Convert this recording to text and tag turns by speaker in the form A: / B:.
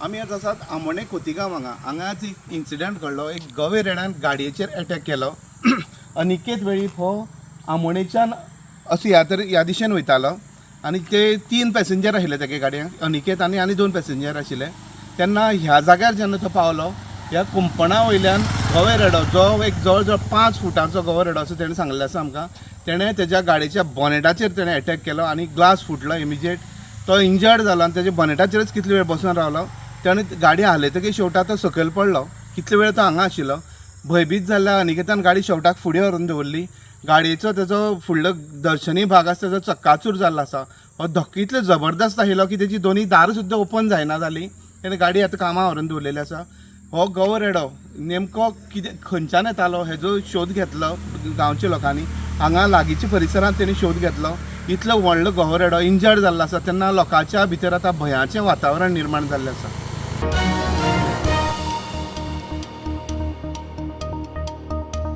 A: आमी आतां आसात आमोणे खोतिगांव हांगा. हांगाच एक इन्सिडंट घडलो. एक गवे रेड्यान गाडयेचेर एटॅक केलो. अनिकेत वेळीप हो आमोणेच्यान असो ह्या तर ह्या दिशेन वयतालो आनी ते 3 पॅसेंजर आशिल्ले तेगे गाडयेक, अनिकेत आनी आनी 2 पॅसेंजर आशिल्ले. तेन्ना ह्या जाग्यार जेन्ना तो पावलो, ह्या कुंपणा वयल्यान गवे रेडो जो एक जवळ जवळ 5 फुटांचो गवो रेडो असो तेणें सांगलें आसा आमकां, तेणें तेज्या गाडयेच्या बॉनेटाचेर तेणें एटॅक केलो आनी ग्लास फुटलो इमिजिएट. तो इंजर्ड जालो आनी तेज्या बॉनेटाचेरच कितले वेळ बसून रावलो. तेणें गाडी हालयतकीर शेवटाक तो सकयल पडलो. कितले वेळ तो हांगा आशिल्लो. भंयभीत जाल्ल्या अनिकेतान गाडी शेवटाक फुडें व्हरून दवरली. गाडयेचो तेजो फुडलो दर्शनी भाग आसा तेजो चक्काचूर जाल्लो आसा. हो धक्को इतलो जबरदस्त आशिल्लो की तेजी दोनी दारां सुद्दां ओपन जायना जाली. तेणें गाडी आतां कामां व्हरून दवरलेली आसा. हो गवो रेडो नेमको कितें खंयच्यान येतालो हेजो शोध घेतलो गांवच्या लोकांनी. हांगा लागींच्या परिसरांत तेणी शोध घेतलो. इतलो व्हडलो गवो रेडो इंजर्ड जाल्लो आसा तेन्ना लोकांच्या भितर आतां भंयाचें वातावरण निर्माण जाल्लें आसा.